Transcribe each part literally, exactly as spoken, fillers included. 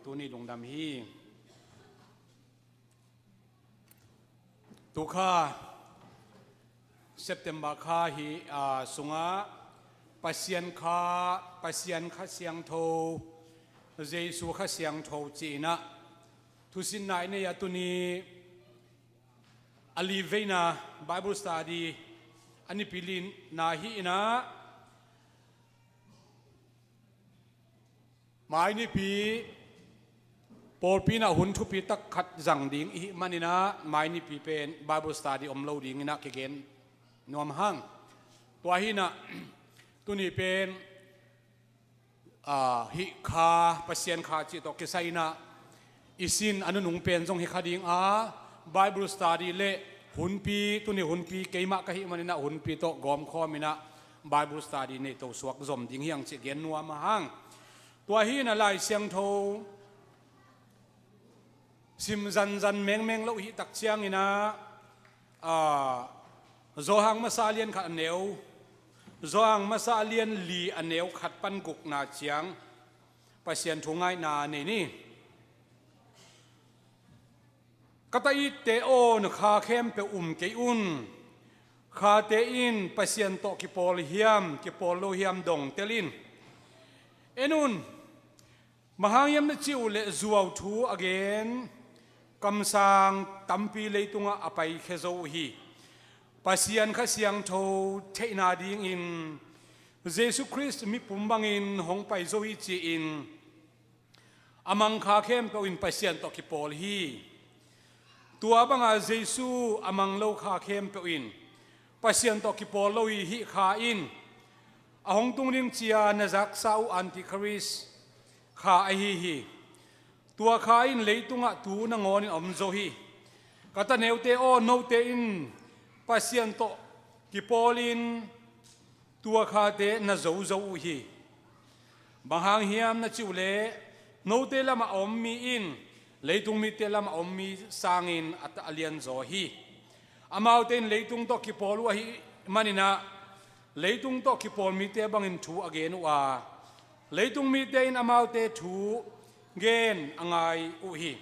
Tuni lungdam hi. Tukha September kha hi, a, sungah Pasian kha, Pasian Kha Siangtho, Jesu Kha Siangtho ci-inah thusinna i nei a, tuni a li veina Bible study a nipi lina hi inah, mai nipi pawlpi inah hun thupi tak khat zang ding i hih maninah mai nipi pen Bible study om lo dinginah kigen nuam hang. Tua hinah tuni pen, a, hih kha, Pasian kha cih tawh kisai inah i sin a nunung pen zong hi kha ding a, Bible study le hunpi, tuni hunpi keimah ka hih maninah hunpi tawh gawmkhawm inah Bible study neito suak zom ding hiang cih gen nuam a hang. Tua hinah Lai Siangtho sim zanzan mengmeng lo hih tak cianginah, a, Johan masa lian khat a neu, Johan masa lian li a neu khat pan gukna ciang Pasian thu ngaihna nei ni. Ka ta itte aw, na kha khempeuh um kei un. Khate in Pasian tawh kipawl hiam, kipawl lo hiam dong tel in. En un, bang hang hiam na cih uh leh zuau thu a gen kamsang tampi leitungah a paikhia zo uh hi. Pasian Kha Siangtho theihna dingin Jesu Khrist mipum bangin hong pai zo hi ci-in a mang kha khempeuh in Pasian tawh kipawl hi. Tua banga Jesu a mang lo kha khempeuh in Pasian tawh kipawl lo hi. Hih kha in a hong tung ding cia na zaksa uh Antichrist kha ahi hi. Tua kha in leitungah tu nangawnin a om zo hi. Ka ta neute aw, note in Pasian tawh kipawlin tua khate na zo zo uh hi. Bang hang hiam na cih uh leh note lamah a om mi in leitung mite lamah a om mi sangin a ta, a lianzaw hi. Amaute in leitung tawh kipawl uh ahih maninah leitung tawh kipawl mite bangin thu a gen uh a, leitung mite in amaute thu gen a ngai uh hi.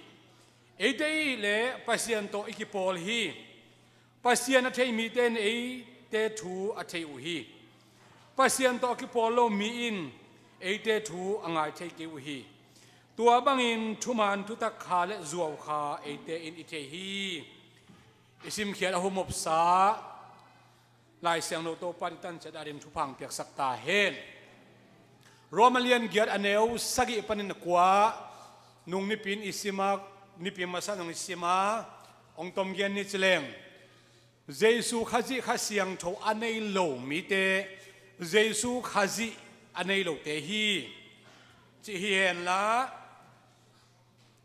Eite i hih leh Pasian tawh i kipawl hi. Pasian a thei mite in eite thu a thei uh hi. Pasian tawh a kipawl lo mi in eite thu a ngai thei kei uh hi. Tua bangin thuman thutak kha le zuau kha eite in i thei hi. I simkhiat a humopsa Lai Siangtho Topa in i tanciat a ding thupha hong piaksak ta hen. Roma lian giat a neu sagih panin a kua, nung nipi in i sim a, nipi masa nung i sim a, hong tom gen ni ci leng. Jesu Khazih Kha Siangtho a nei lo mite, Jesu Khazih a nei lote hi, cih hi henla,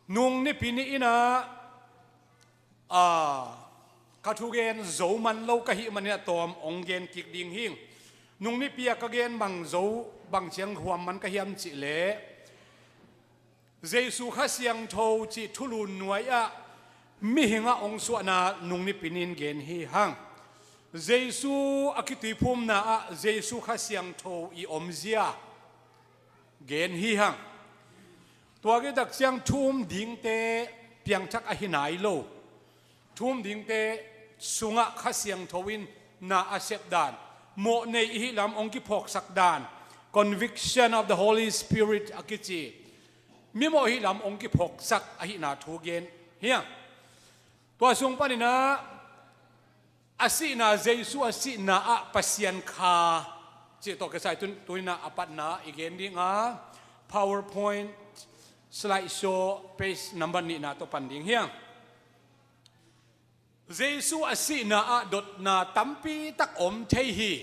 nung nipi ni inah, a, ka thugen zo man lo ka hih manin a tawm hong gen kik ding hing. Nung nipi a ka gen bang zo, bang ciang huam man ka hiam cih leh, Jesu Kha Siangtho cih thulu nuai-ah mihingah hong suahna nung nipi ni in gen hi hang. Jesu a kituiphumna ah Jesu Kha Siangtho i omzia gen hi hang. Tua kitak ciang thu um dingte piangthak ahi nai lo. Thu um dingte sungah Kha Siangtho in na a sep dan, mawh nei i hih lam hong kiphawksak dan, conviction of the Holy Spirit a kici, mimawh i hih lam hong kiphawksak ahihna thu gen hi hang. Tua sung paninah a sihna, Jesu a sihna ah Pasian Kha cih tawh kisai tun, tuninah a patna i gen ding a, PowerPoint slide show page number nihna tawh pan ding hi hang. Jesu a sihna ah dotna tampi tak om thei hi.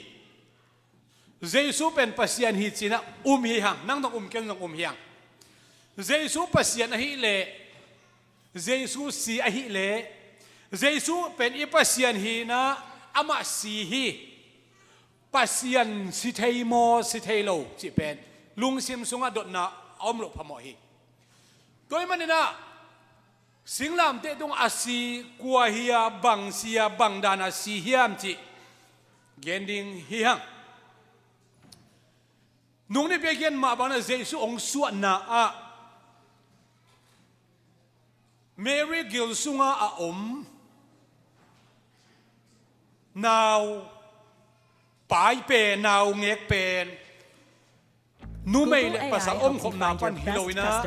Jesu pen Pasian hi cinah um hi hang, nang zong um, ken zong um hi hang. Jesu Pasian ahih leh, Jesu si ahih leh, Jesu pen i Pasian hinah amah si hi. Pasian si thei maw, si thei lo cih pen lungsim sungah dotna a om loh phamawh hi. Tua ahih maninah singlamteh tungah a si kua hi a, bang si a, bang dan a si hiam cih gen ding hi hang. Nung nipi a gen mah bangin Jesu hong suahna ah Mary gil sungah a om nau pai pen, nau ngek pen numei le pasal omkhopna pan hi lo in ah,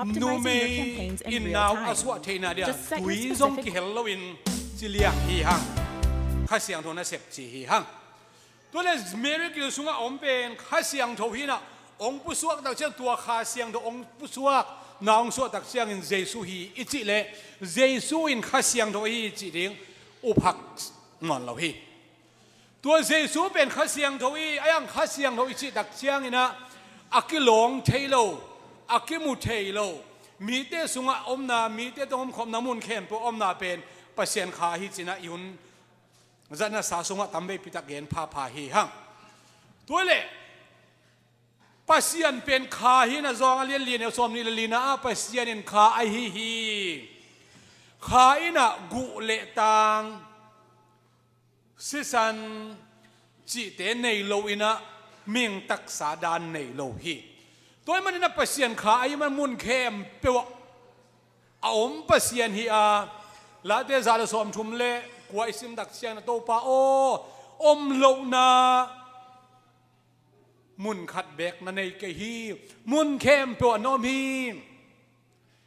numei in nau a suah theihna dia tui zong kihel lo in ci liang hi hang. Kha Siangtho nasep ci hi hang. Tua le Mary gil sungah a om pen Kha Siangtho hi in ah, hong pusuak tak ciang tua Kha Siangtho hong pusuak, na hong suah tak ciangin Jesu hi i cih leh, Jesu in Kha Siangtho hi i cih ding uphak nawn lo hi. Tua Jesu pen Kha Siangtho hi, a iang Kha Siangtho i cih tak ciangin ah, a kilawng thei lo, a kimu thei lo, mite sungah omna, mite tawh omkhopna, mun khempeuh omna pen Pasian Kha hi ci in ah i hun zatna sa sungah tamveipi tak gen phapha hi hang. Tua le Pasian pen Kha hi in ah, Johan a lian li, a neu sawmnih le lina ah Pasian in Kha ahi hi. Kha in ah guh le tang, sisan cihte nei lo in ah, mihing taksa dan nei lo hi. Tua ahih manin ah Pasian Kha ahih man mun khempeuh ah a om Pasian hi a, Late za le sawmthum le kua i sim tak ciangin ah, Topa aw, om lohna mun khat beek na nei kei hi, mun khempeuh ah na om hi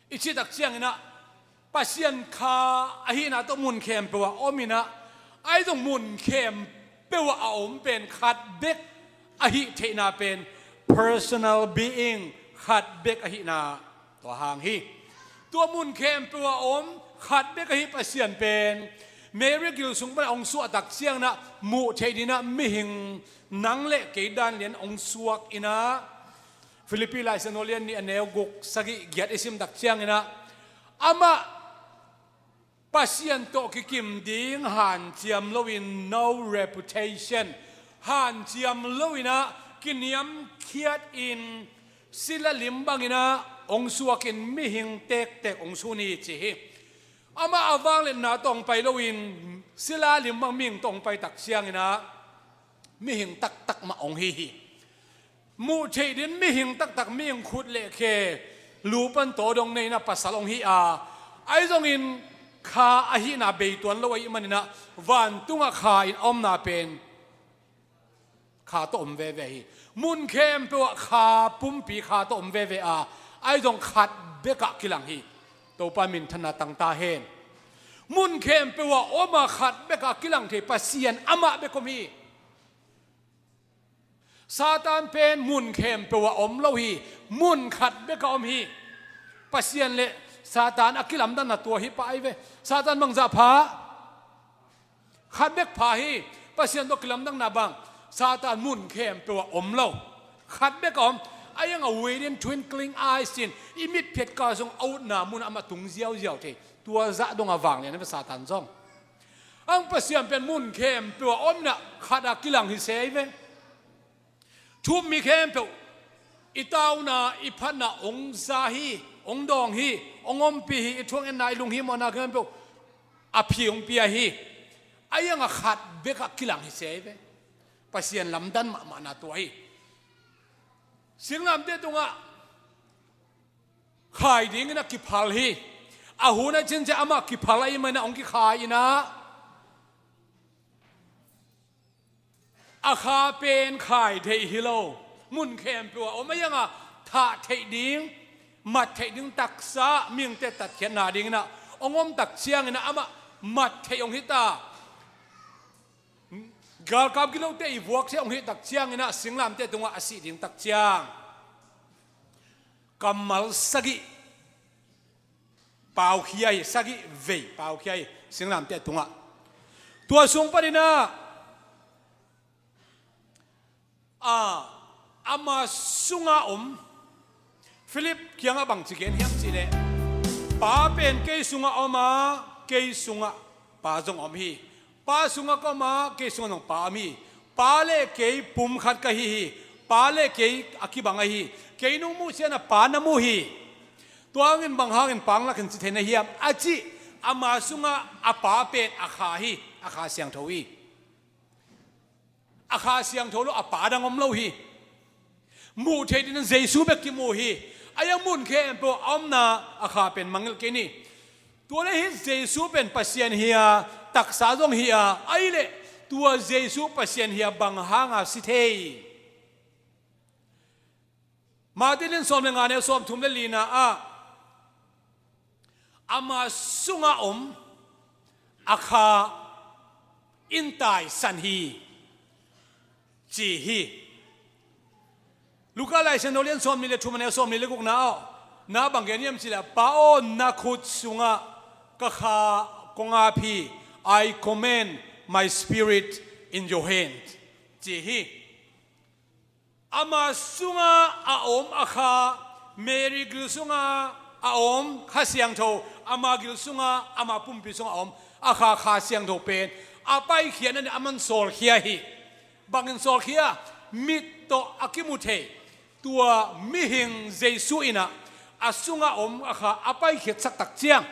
i cih tak ciangin ah, Pasian Kha ahihna tawh mun khempeuh ah om in ah, ahi zong mun khempeuh ah a om pen khat bek ahih theihna pen personal being, khat bek ahihna tua hang hi. Tua mun khempeuh ah a om khat bek ahi Pasian pen Mary gil sung pan hong suah tak ciangin ah muh theih dingin ah mihing nang le kei dan lian hong suak in ah, Philippi Lai Siangtho lian nih, a neu guk, sagih, giat i sim tak ciangin ah, amah Pasian tawh kikim ding hanciam lo in, no reputation, hanciam lo in ah kiniamkhiat in, sila lim bangin ah hong suak in mihing tektek hong sun hi ci hi. Amah a vangliatna tawh hong pai lo in, sila lim bang mihing tawh hong pai tak ciangin ah mihing taktak mah hong hi hi. Muh theih dingin mihing taktak, mihing khut le khe, lu pan taw dong nei in ah pasal hong hi a, ahi zongin Kha ahihna bei tuan lo ahih manin ah, vantungah Kha in a omna pen Kha tawh om veve hi. Mun khempeuh ah Kha pumpi, Kha tawh om veve a, ahi zong khat bek ah kilang hi. Topa minthanna tang ta hen. Mun khempeuh ah om a khat bek ah kilang thei Pasian amah bek om hi. Satan pen mun khempeuh ah om lo hi, mun khat bek ah om hi. Pasian le Satan a kilamdanna tua hi pah ahi ve. Satan bangzah pha? Khat bek pha hi. Pasian tawh kilamdanna bang? Satan mun khempeuh ah om lo, khat bek ah om. A iang a within twinkling eyes in, i mitphiat kal sung a utna mun ah amah tung ziauziau thei. Tua zah dong a vanglian ahi ve Satan zong. Ang Pasian pen mun khempeuh ah om in ah khat ah kilang hi se ahi ve. Thu-um mi khempeuh i tauna, i phatna hong za hi, hong dawng hi, hong ompih hi, i thuak ngetna, i lunghimawhna khempeuh a phi hong pia hi. A iang a khat bek ah kilang hi se ahi ve. Pasian lamdan mahmahna tua hi. Singlamteh tungah khai dingin ah kiphal hi. A hun a cin ciang amah kiphal ahih manin ah hong kikhai in ah, a Kha pen khai theih hi lo, mun khempeuh ah om a iang a thah theih ding, mat theih ding taksa, mihingte tatkhiatna dingin ah hong om tak ciangin ah amah mat theih hong hi ta. Galkap gilote i vuak ciang hong hih tak ciangin ah singlamteh tungah a sih ding tak ciang kammal sagih paukhia hi, sagih vei paukhia hi singlamteh tungah. Tua sung panin ah, a, ama sunga om Philip kiangah bangci gen hiam cih leh, Pa pen kei sungah om a, kei sungah Pa zong om hi. Pa sungah ka om a, kei sungah zong Pa om hi. Pa le kei pum khat ka hi hi. Pa le kei a kibang ahi hi. Kei nong muh ciangin ah Pa na mu hi. Tua hangin bang hangin Pa hong lak in ci thei na hiam a cih, ama sungah a Pa pen a Kha hi, a Kha Siangtho hi. A Kha Siangtho lo a Pa dang om lo hi. Muh theih dingin Jesu bek kimu hi. A iang mun khempeuh a omna a Kha pen mangngilh kei ni. Tua le hih Jesu pen Pasian hi a, taksa zong hi a, ahih leh tua Jesu Pasian hi a bang hanga si thei? Mate lian sawm le nga, neu sawm thum le lina ah, ama sunga om a kha in taisan hi, ci hi. Luka Lai Siangtho lian sawm nih le thum, neu sawm nih le gukna ah, na bang gen hiam cih leh, Pa aw, na khut sungah ka kha kong ap hi, I commend my spirit in your hand, ci hi. Ama sunga a om a kha, Mary gil sunga a om Kha Siangtho, ama gil sunga, ama pumpi sunga a om a kha Kha Siangtho pen a paikhiatna in a man sawlkhia hi. Bangin sawlkhia? Mit tawh a kimu thei tua mihing Jesu in ah a sunga om a kha a paikhiatsak tak ciang,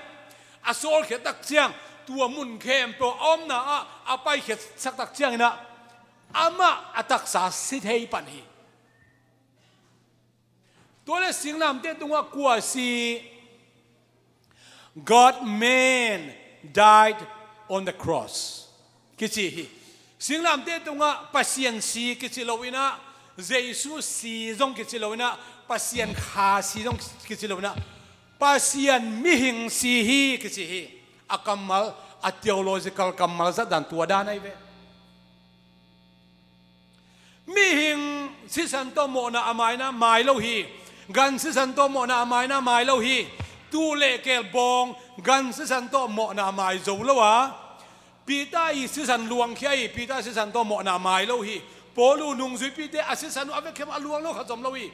a sawlkhiat tak ciang, tua mun khempeuh a omna ah a paikhiatsak tak ciangin ah amah a taksa si thei pan hi. Tua le singlamteh tungah kua si? God man died on the cross, kici hi. Singlamteh tungah Pasian si kici lo in ah, Jesu si zong kici lo in ah, Pasian kha si zong kici lo in ah, Pasian mihing si hi kici hi. A kammal, a theological kammal zat dan tua dan ahi ve. Mihing sisan tawh mawhna a maina mai lo hi. Gan sisan tawh mawhna a maina mai lo hi. Tuu le keel bawng gan sisan tawh mawhna a mai zo lo a, Peter i sisan luangkhia hi. Peter sisan tawh mawhna a mai lo hi. Paul uh nungzuipite a sisan uh a vetkhiam a luang lo khat zom lo hi.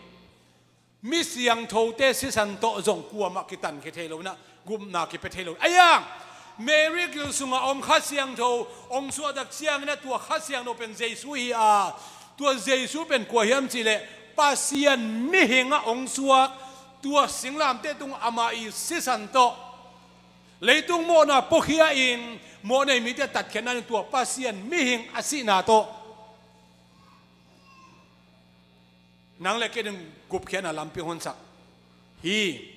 Mi siangthote sisan tawh zong kuamah kitankhia thei lo in ah, gupna kipia thei lo. Ahi hang Mary gil sunga om Kha Siangtho hong suah tak ciangin ah, tua Kha Siangtho pen Jesu hi a, tua Jesu pen kua hiam cih leh Pasian mihing ah hong suak, tua singlamteh tung ama i sisan tawh leitung mawhna puakhia in mawhnei mite tatkhiatna in tua Pasian mihing a sihna tawh nang le kei in gupkhiatna lampi hong honsak hi.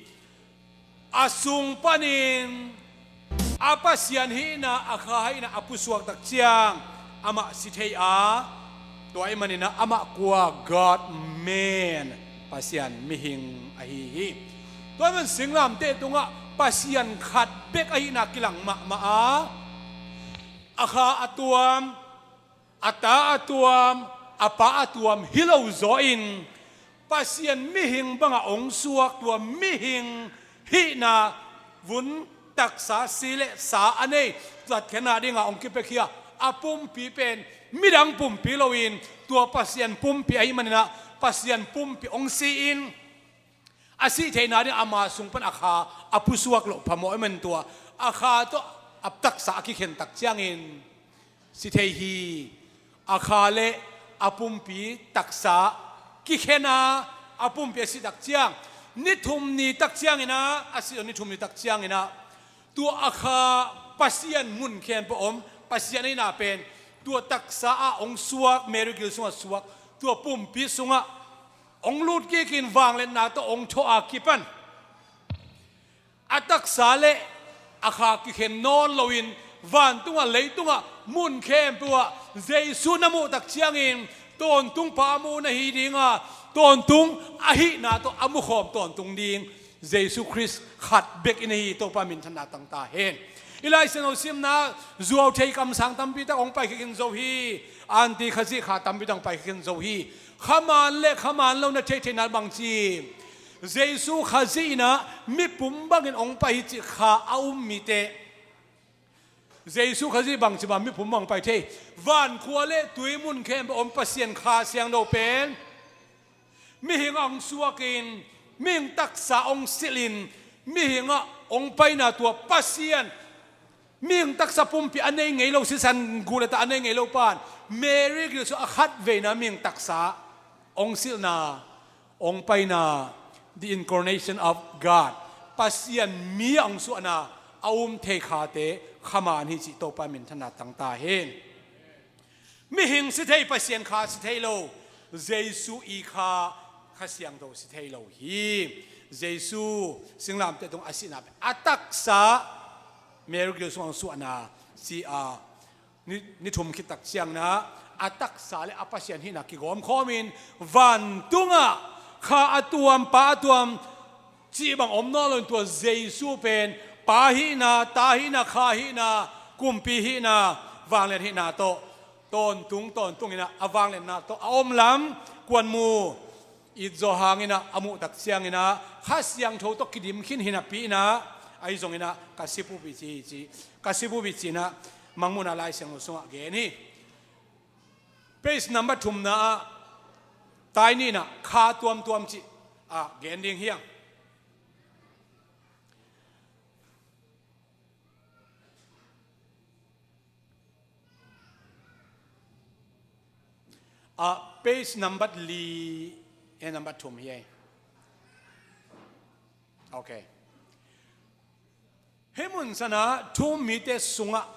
A sung panin a Pasian hihna, a kha hihna a pusuak tak ciang amah si thei a, tua ahih manin ah amah kua? God man, Pasian mihing ahi hi. Tua ahih manin singlamteh tungah Pasian khat bek ahihna kilang mahmah a, a kha a tuam, a ta a tuam, a pa a tuam hi lo zaw in, Pasian mihing bangah hong suak, tua mihing hihna vun taksa, si le sa a nei, tatkhiatna dingah hong kipiakhia a pumpi pen midang pumpi lo in, tua Pasian pumpi ahih manin ah Pasian pumpi hong si in, a sih theihna ding ama sung pan a kha a pusuak loh phamawh ahih manin tua a kha tawh a taksa a kikhen tak ciangin si thei hi. A kha le a pumpi taksa kikhen a, a pumpi a sih tak ciang, ni thum ni tak ciangin ah, a sih ni thum ni tak ciangin ah, tua a kha Pasian mun khempeuh om, Pasian ahihna pen tua taksa ah hong suak, Mary gil sungah suak, tua pumpi sungah hong lut kikin vangliatna tawh hong thawh a kipan a taksa le a kha kikhen nawn loin, vantungah leitungah mun khempeuh ah Jesu na muh tak ciangin tawntung pa a mu na hi ding a, tawntung ahihna tawh a mukhawm tawntung ding Jesu Khrist khat bek i nei hi. Topa minthanna tang ta hen. I Lai Siangtho simna zuau thei kamsang tampi tak hong paikhia khin zo hi. Anti Khazih kha tampi tak hong paikhia khin zo hi. Khaman le khaman lo na theihtheihna bangci? Jesu Khazih in ah mipum bangin hong pai hi cih kha a um mite. Jesu Khazih bangci bang mipum bang hong pai thei? Vankhua le tui mun khempeuh om Pasian Kha Siangtho pen mihing ah hong suakin, mihing taksa hong silhin, mihing ah hong paina, tua Pasian mihing taksa pumpi a nei ngei lo, sisan guh le ta a nei ngei lo pan Mary gil sung a khatveina mihing taksa hong silhna, hong paina, the incarnation of God, Pasian mi a hong suahna a um thei khate khaman hi cih Topa minthanna tang ta hen. Mihing si thei, Pasian kha si thei lo, Jesu i kha, Kha Siangtho si thei lo hi. Jesu singlamteh tung a sihna pen a taksa Mary gil sungah suahna ci a, ni, ni thum khit tak ciangin ah a taksa le a Pasian hihna kigawm khawmin vantungah Kha a tuam, Pa a tuam cih bang om nawn loin tua Jesu pen Pa hihna, Ta hihna, Kha hihna, Kumpi hihna, Vanglian hihna tawh tawntung tawntung in ah a vangliatna tawh a om lam kuan mu it zawh hangin ah a muh tak ciangin ah Kha Siangtho tawh kidim khin hi napi in ah ahi zongin ah ka sip uh hi ci, ci, ka sip uh hi ci in ah Mangmuhna Lai Siangtho sungah gen hi. Page number thumna ah tai nih in ah Kha tuamtuam cih ah gen ding hi hang. Ah, page number li, eh, number thum hi ei. Okay. Hih mun sanah thu-um mite sungah,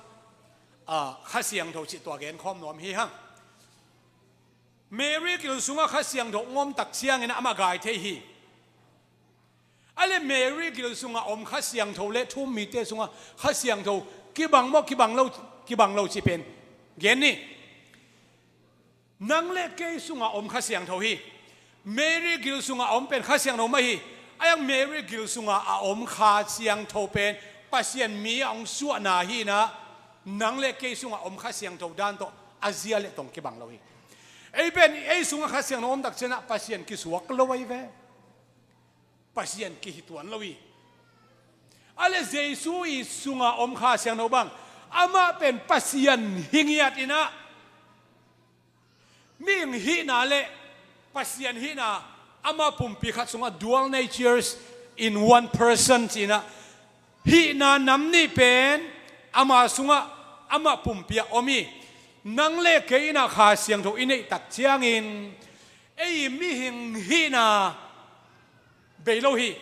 ah, Kha Siangtho cih tua gen khawm nuam hi hang. Mary gil sungah Kha Siangtho hong om tak ciangin amah gai thei hi. A le Mary gil sungah om Kha Siangtho le thu-um mite sungah Kha Siangtho kibang maw, kibang lo, kibang lo cih pen gen ni. Nang le kei sungah om Kha Siangtho hi. Mary gil sungah om pen Kha Siangtho mah hi. A iang Mary gil sungah a om Kha Siangtho pen Pasian mi a hong suahna hi in ah nang le kei sungah om Kha Siangtho dan tawh a zia le tong kibang lo hi. Ei pen ei sungah Kha Siangtho om tak ciangin ah Pasian kisuak lo ahi ve. Pasian kihi tuan lo hi. A le Jesu i sungah om Kha Siangtho bang amah pen Pasian hi ngiat in ah mihing hihna le Pasian hihna amah pumpi khat sungah dual natures in one person ci in ah hihna nam nih pen ama sungah amah pumpi ah om hi. Nang le kei in ah Kha Siangtho i neih tak ciangin ei mihing hihna bei lo hi.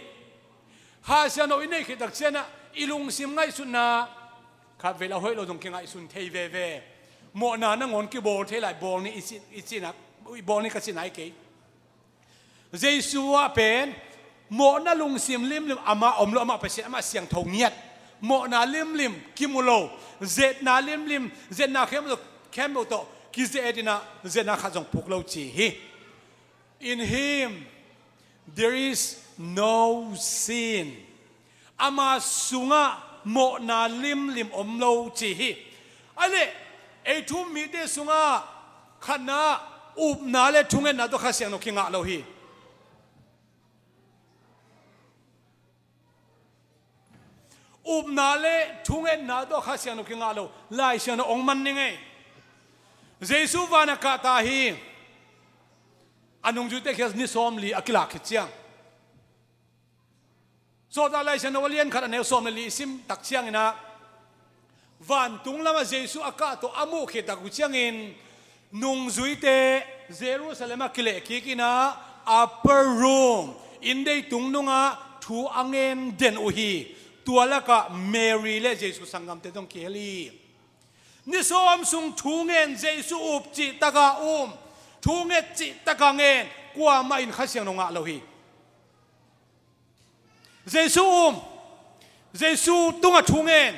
Kha Siangtho i neih khit tak ciangin ah i lungsim ngaihsutna khatvei la hoih lo zong kingaihsun thei veve. Mawhna nangawn kibawl thei lai, bawl ni i ci, i cihna, i bawl ni ka cihna hi kei. Jesu ah pen mawhna lungsim limlim amah om lo, amah Pasian, amah siangtho ngiat. Mawhna limlim kimu lo, zetna limlim, zetna khempeuh, khempeuh tawh kizet in ah zetna khat zong puk lo ci hi. In him there is no sin. Ama sungah mawhna limlim om lo ci hi. A le ei thu-um mite sungah khatna upna le thungetna tawh Kha Siangtho kingah lo hi. Upna le thungetna tawh Kha Siangtho kingah lo. Lai Siangtho hong man ning ei. Jesu van a kahta hi. A nungzuite kiang ni sawmli a kilak khit ciang Sawltak Lai Siangtho a lian khat a neu sawm le li i sim tak ciangin ah vantung lamah Jesu a kah tawh a muh khit tak uh ciangin nungzuite Jerusalem ah kileh kik in ah upper room, inndei tungnungah thu a ngen den uh hi. Tua lakah Mary le Jesu sanggamte zong kihel hi. Ni sawm sung thu ngen, Jesu up cih takah um, thu nget cih takah ngen, kuamah in Kha Siangtho ngah lo hi. Jesu um, Jesu tungah thu ngen,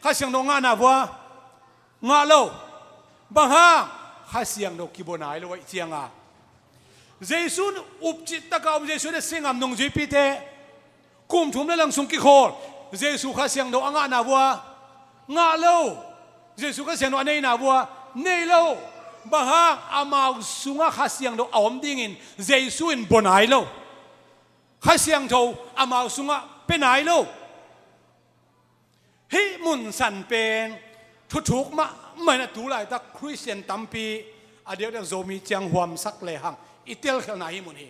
Kha Siangtho ngahna vua ngah lo. Bang hang? Kha Siangtho kibua nai lo ahih cianga. Jesu up cih takah um, Jesu le singam nungzuipite kum thum le lang sung kikhawl, Jesu Kha Siangtho a ngahna vua ngah lo. Jesu Kha Siangtho a neina vua nei lo. Bang hang? Amau sungah Kha Siangtho a om dingin Jesu in bua nai lo. Kha Siangtho amau sungah pia nai lo. Hih mun san pen thuthuk mahmah in a, tu laitak Khristian tampi a diakdiak Zomi ciang huamsak lehang i telkhialhna hih mun hi.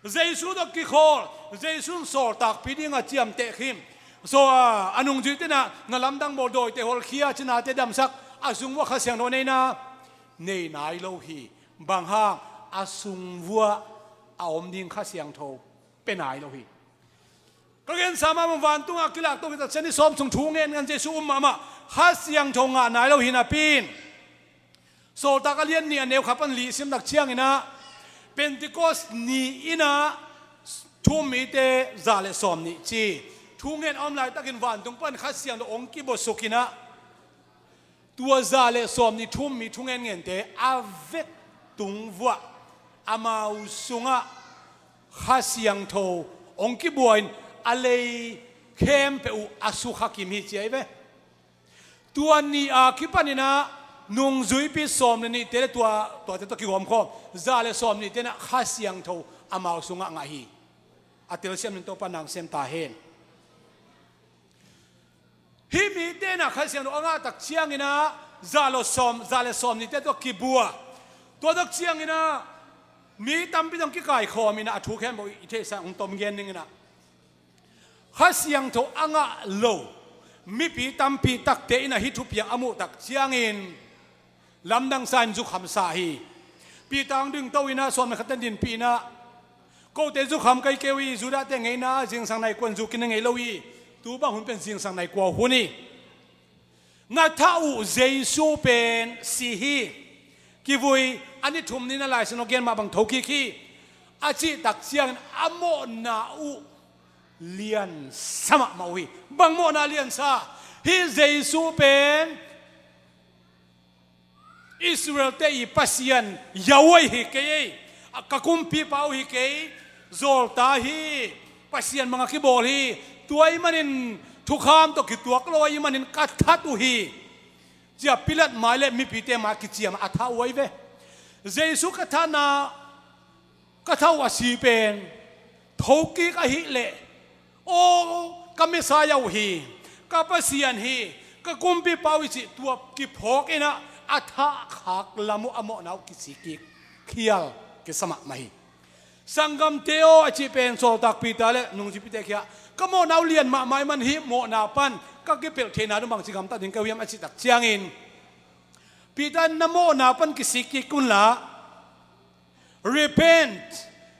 Jesu tawh kikhawl, Jesu in sawltakpi dinga ciamteh khim, so, a, a nungzuite na, na lamdang bawl, dawite hawlkhia, cinate damsak, a sung vua Kha Siangtho neina nei nai lo hi. Bang hang? A sung vua a om ding Kha Siangtho pia nai lo hi. Ka gensa mahmah, vantung a kilak to hi tak ciang ni sawm sung thu ngen ngen Jesu um mahmah, Kha Siangtho ngah nai lo hi napi in, Sawltak a lian nih a neu khat pan li sim tak ciangin ah, Pentecost ni in ah thu-um mite za le sawm nih ci, thungen a om laitakin vantung pan Kha Siangtho hong kibuasuk in ah, tua za le sawmnih thum mi thungen ngente a vek tung vuah amau sungah Kha Siangtho hong kibua in a lei khempeuh uh a sukha kim hi ci ahi ve. Tua ni a kipan in ah nungzuipi sawm le nihte le tua, tuate tawh kigawmkhawm za le sawmnihte in ah Kha Siangtho amau sungah ngah hi. A telsiam in Topa nang sem ta hen. Hih mite in ah Kha Siangtho a ngah tak ciangin ah za le sawm, za le sawmnihte tawh kibua. Tua tak ciangin ah mi tampi tawh kikaikhawm in ah a thu khempeuh i theihsa hong tom gen ning in ah, Kha Siangtho a ngah lo mipi tampi takte in ah hih thupiang a muh tak ciangin lamdang sa in zukhamsa hi. Peter hong dingto in ah suan khat in dinpih in ah, kote zukham kei kei uh hi, Judahte ngeina zingsang nai kua in zu khin ngei lo hi. Tu bang hun pen zingsang nai kua hun hi. Na thah uh Jesu pen si hi. Kivui a ni thum ni in ah Lai Siangtho gen mah bang tho kik hi. A cih tak ciangin a mawhna uh liansa mahmah uh hi. Bang mawhna liansa? Hih Jesu pen Israel-te i Pasian Yahweh hi kei ei. Ka kumpipa uh hi kei. Zawlta hi. Pasian bang a kibawl hi. Tua ahih manin thukham tawh kituak lo ahih manin ka that uh hi, ci-a Pilat mai le mipite mai kiciam a thah uh ahi ve. Jesu ka thahna, ka thah uh a si pen thokik ahih leh, aw, ka Messiah uh hi, ka Pasian hi, ka kumpipa uh hi cih tua kiphawk in ah a thahkhak lam uh a mawhna uh kisik kik khial kisa mahmah hi. Sanggamte aw, a cih pen sawltak Peter le nungzuipite kiangah ka mawhna uh lian mahmah ahih man hih mawhna pan ka kipelh theihna ding bangci gamta ding ka uh hiam a cih tak ciangin, Peter in na mawhna pan kisik kik unla, repent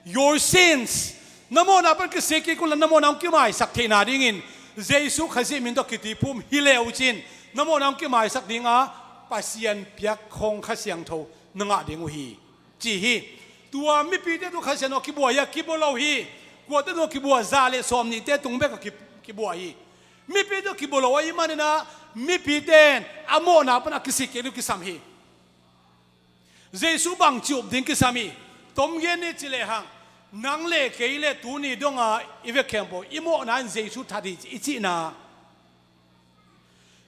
your sins. Na mawhna pan kisik kik unla, na mawhna hong kimaisak theihna dingin Jesu Khazih min tawh kituiphum hi le uh cin, na mawhna hong kimaisak dinga Pasian piak khong Kha Siangtho na ngah ding uh hi, ci hi. Tua mipite tungah Kha Siangtho kibua hi a, kibua lo hi. Kuate tungah kibua? Za le sawmnihte tung bek a ki-, kibua hi. Mipite tungah kibua lo ahih manin ah mipite in a mawhna pan a kisik kik ding kisam hi. Jesu bangci up ding kisam hi. Tom gen ni ci lehang, nang le kei le tuni donga i vek khempeuh i mawhna in Jesu that hi i cihna,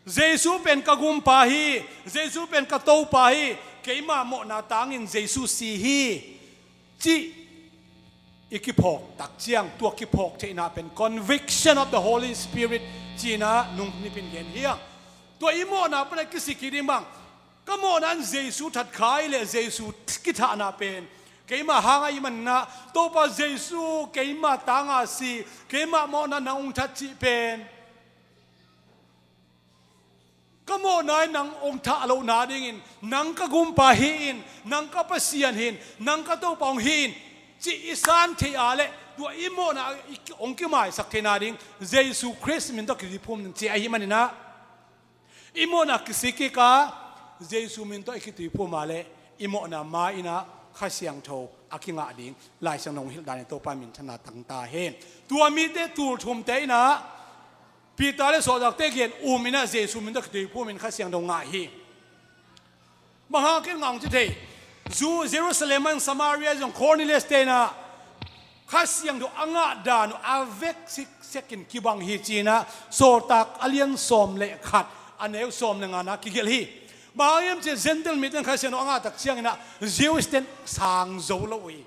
Jesu pen ka gumpa hi, Jesu pen ka Topa hi, keima mawhna tangin Jesu si hi, cih i kiphawk tak ciang, tua kiphawk theihna pen conviction of the Holy Spirit ci-in ah nung nipin gen hi hang. Tua i mawhna pan a kisik kik ding bang, ka mawhna in Jesu that kha hi leh Jesu kithahna pen keima hang ahih manin ah, Topa Jesu, keima tanga si, keima mawhna nang hong that cih pen ka mawhna in nang hong thah lohna dingin, nang ka gumpa hi in, nang ka Pasian hi in, nang ka Topa hong hi in, cih i san theih a leh, tua i mawhna i hong kimaisak theihna ding Jesu Khrist min tawh kituiphum ding ci ahih manin ah, i mawhna kisik kik a, Jesu min tawh i kituiphum a leh i mawhna ma-in ah Kha Siangtho a kingah ding Lai Siangtho hong hilh dan in Topa minthanna tang ta hen. Tua mite tul thumte in ah Peter le sawltakte gen um in ah Jesu min tawh kituiphum in Kha Siangtho ngah hi. Bang hang a kingah hong ci thei? Ju-, Jerusalem in, Samaria zong Cornelius-te in ah Kha Siangtho a ngah dan uh a vek siksekin kibang hi ci-in ah Sawltak a lian sawm le khat, a neu sawm le nga-na kigelh hi. Bang hang hiam cih leh Gentile mite in Kha Siangtho a ngah tak ciangin ah Jews-te in sang zo lo uh hi.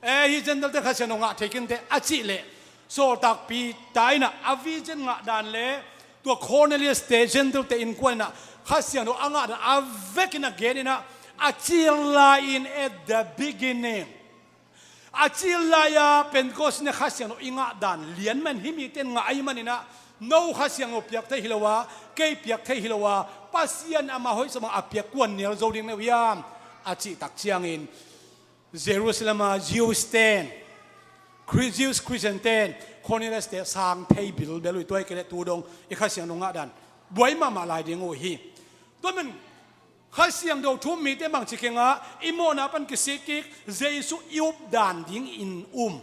Eh, hih Gentile-te Kha Siangtho ngah thei kei inteh a cih leh, sawltak Peter in ah a vision ngah dan le tua Cornelius-te, Gentile-te innkuan in ah Kha Siangtho a ngah dan a vekin a gen in ah, a cil lai-in, at the beginning, a cil lai-a Pentecost ni-a Kha Siangtho i ngah dan lian mah in hih mite in ngah ahih manin ah, no Kha Siangtho piak thei hi lo a, kei piak thei hi lo a, Pasian amah hoihsa bang a piak, kua in nial zo ding na uh hiam a cih tak ciangin, Jerusalem a Jews-te in, Chri-, Jews Christian-te in Cornelius-te sang thei bilbel uh hi. Tua hi kei leh tu dong i Kha Siangtho ngah dan buai mahmah lai ding uh hi. Tua manin Kha Siangtho thu um mite bangci kingah, i mawhna pan kisik kik, Jesu i up dan dingin um.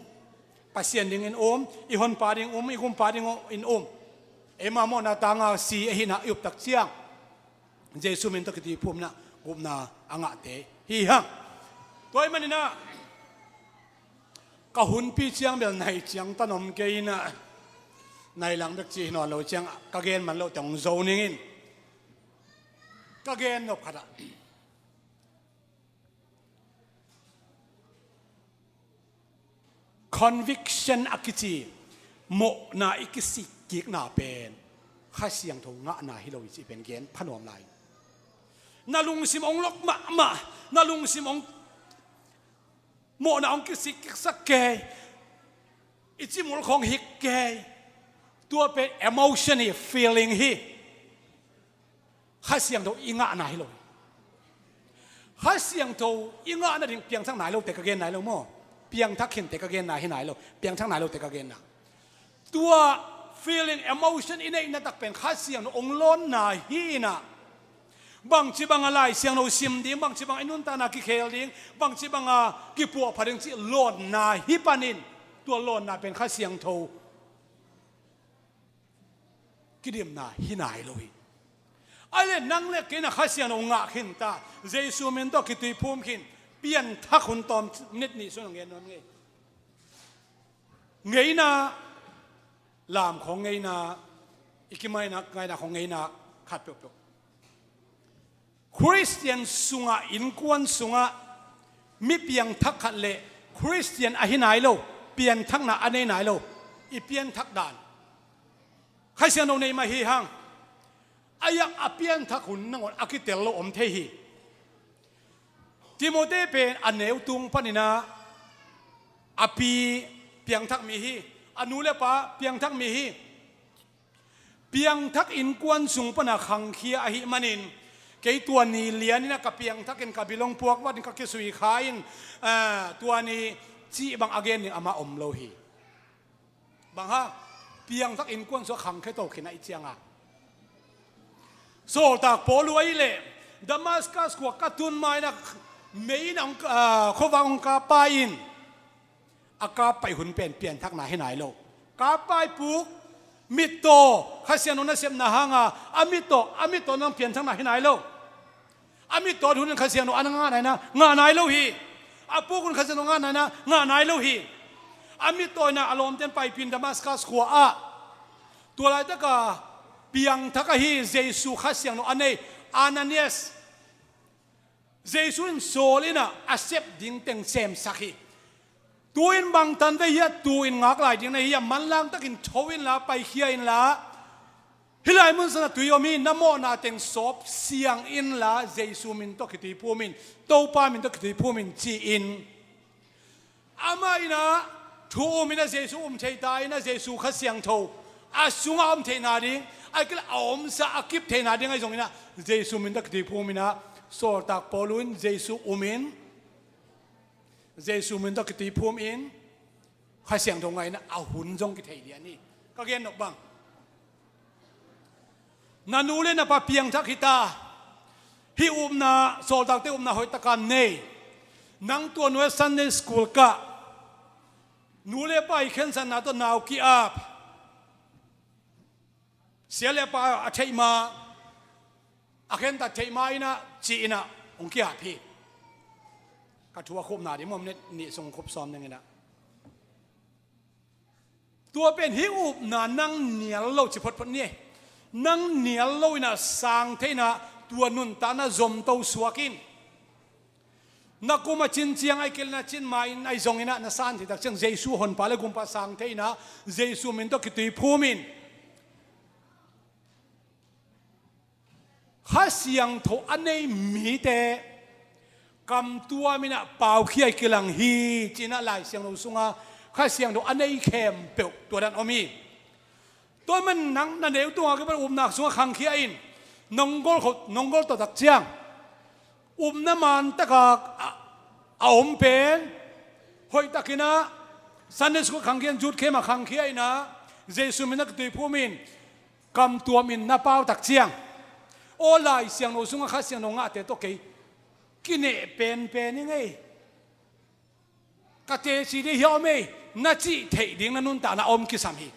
Pasian dingin um, i honpa ding um, i gumpa dingin um. Eima mawhna tanga si ahihna i uptak ciang Jesu min tawh kituiphumna gupna a ngahte hi hang. Tua ahih maninah ka hunpi ciang bel nai ciang tan om kei inah, nai lang bek ci hi nawn lo ciang ka gen man loh teng hong zo ningin. Ka gen nop khatah conviction a kici mawhna i kisikkikna pen Kha Siangtho ngahna hi lo hi cih pen gen phanuam lai. Na lungsim hong lok mahmah, na lungsim hong mawhna hong kisikkiksak kei, i cimul khong hik kei. Tua pen emotion hi, feeling hi. Kha Siangtho i ngahna hi lo. Kha Siangtho i ngahna ding piangthak nai lote ka gen nai lo maw? Piangthak khinte ka genna hi nai lo. Piangthak nai lote ka genna. Tua feeling, emotion i neihna tak pen Kha Siangtho hong lawnna hi inah, bangci banga Lai Siangtho sim ding, bangci banga i nuntakna kikhel ding, bangci banga kipuahpha ding cih lawnna hi panin, tua lawnna pen Kha Siangtho kidimna hi nai lo hi. Ahih leh nang le kei inah Kha Siangtho ngah khinta, Jesu min tawh kituiphum khin, pianthak hun tawm nit nih sun hong gen nuam ngei. Ngeina, lam khong ngeina, i kimaina ngaina khong ngeina khat peuhpeuh. Khristian sungah, innkuan sungah mi piangthak khat le Khristian ahi nai lo, pianthakna a nei nai lo, i pianthak dan Kha Siangtho nei mah hi hang. A yak a pianthak hun nangawn a kitel lo om thei hi. Timote pen a neu tung paninah a pi piangthak mi hi, a nu le pa piangthak mi hi. Piangthak innkuan sung pana khangkhia ahih manin, kei tua ni lianinah ka piangthakin ka bilong puakvatin ka kisui kha in, ah, tua ni cih bang a gen ding amah om lo hi. Bang hang? Piangthak innkuan sungah khangkhia to khin ahih cianga. Sawltak Paul uh ahih leh Damascus khua ka tun ma inah mei in ah, ah, khuavak hong kap pa in, a kap paih hun pen pianthakna hi nai lo. Kap paih puk, mittaw, Kha Siangtho nasepna hanga a mittaw, a mittaw nang pianthakna hi nai lo. A mittaw hun in Kha Siangtho a na ngah nai na, ngah nai lo hi. A puk hun Kha Siangtho ngah nai na, ngah nai lo hi. A mittaw inah a lawmten paipih in Damascus khua ah. Tua laitaka piangthak ahi Jesu Kha Siangtho a nei Ananias, Jesu in Saul inah a sep ding teng semsak hi. Tu-in bangtan ve hiah, tu-in ngak lai ding na hi hiah, manlang takin tho inla, paikhia inla, hih lai mun sanah tui om hi, na mawhna teng sawp siang inla, Jesu min tawh kituiphum in, Topa min tawh kituiphum in, ci-in. Amah inah thu um inah Jesu um thei ta inah Jesu Kha Siangtho a sungah a om theihna ding, a kil a omsa a kip theihna ding ahi zonginah Jesu min tawh kituiphum inah, sawltak Paul un Jesu um in, Jesu min tawh kituiphum in, Kha Siangtho ngah inah a hun zong kithei lian hi. Ka gen nop bang, na nu le na pa piangthak hi ta. Hih upna, sawltakte upna hoihtaka nei. Nang tua nuai Sunday school kah, nu le pa i khensatna tawh nau ki-ap. Sia le pa a theih ma, a khentat theih ma inah, ci inah hong ki-ap hi. Ka thu a khupna ding mawm, nit nih sung khup sawm ding inah. Tua pen hih upna nang nial lo ci photphot ni. Nang nial lo inah sang thei inah tua nuntakna zomto suak in. Na kum a cin ciang ahi kei leh na cin ma-in ahi zonginah na san thei tak ciang Jesu honpa le gumpa sang thei inah Jesu min tawh kituiphum in. Kha Siangtho a nei mite kamtuam inah paukhia kilang hi, ci-inah Lai Siangtho sungah Kha Siangtho a nei khempeuh tua dan om hi. Tua man nang na neu tungah kipan upna sungah khangkhia in, nong gol khawh, nong gol tawh tak ciang, upna man taka a, a om pen, hoihtakinah Sunday school khangkhia in, youth camp ah khangkhia inah, Jesu min a kituiphum in, kamtuam in na pau tak ciang, aw Lai Siangtho sungah Kha Siangtho ngahte tawh kei kineh penpen ing ei. Ka teci dih hiah om ei. na cih theih ding na nuntakna a om kisam hi.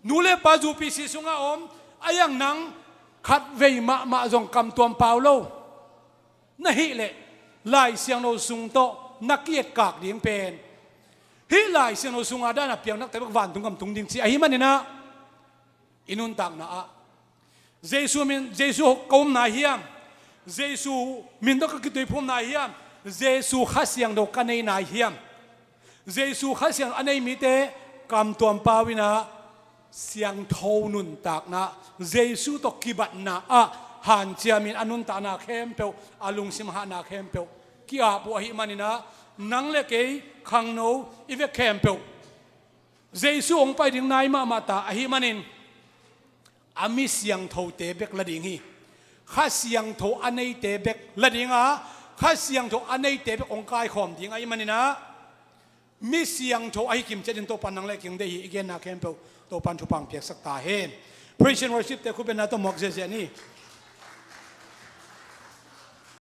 Nu le pa zupisi sungah om a, iang nang khatvei mahmah zong kamtuam pau lo na hih leh Lai Siangtho sung tawh na ki-etkak ding pen hih Lai Siangtho sunga dana piangthakte bek vantung gam tung ding ci ahi maninah, i nuntakna ah Jesu min, Jesu ka umna hiam? Jesu min tawh ka kituiphumna hiam? Jesu Kha Siangtho ka neina hiam? Jesu Kha Siangtho a nei mite kamtuam pau inah siangtho nuntakna, Jesu tawh kibatna ah hanciamin a nuntakna khempeuh, a lungsim hahna khempeuh ki-ap uh ahi maninah, nang le kei khangno i vek khempeuh Jesu hong pai ding nai mahmah ta ahi manin, a mi siangthote bek la ding hi. Kha Siangtho a neite bek la dinga, Kha Siangtho a neite bek hong kaikhawm ding ahi maninah, mi siangtho ahi kimciatin Topan nang le kei hong deih hi. I genna khempeuh Topan thupha hong piaksak ta hen. Praise and worship te khutbetna tawh muak ziahziah ni.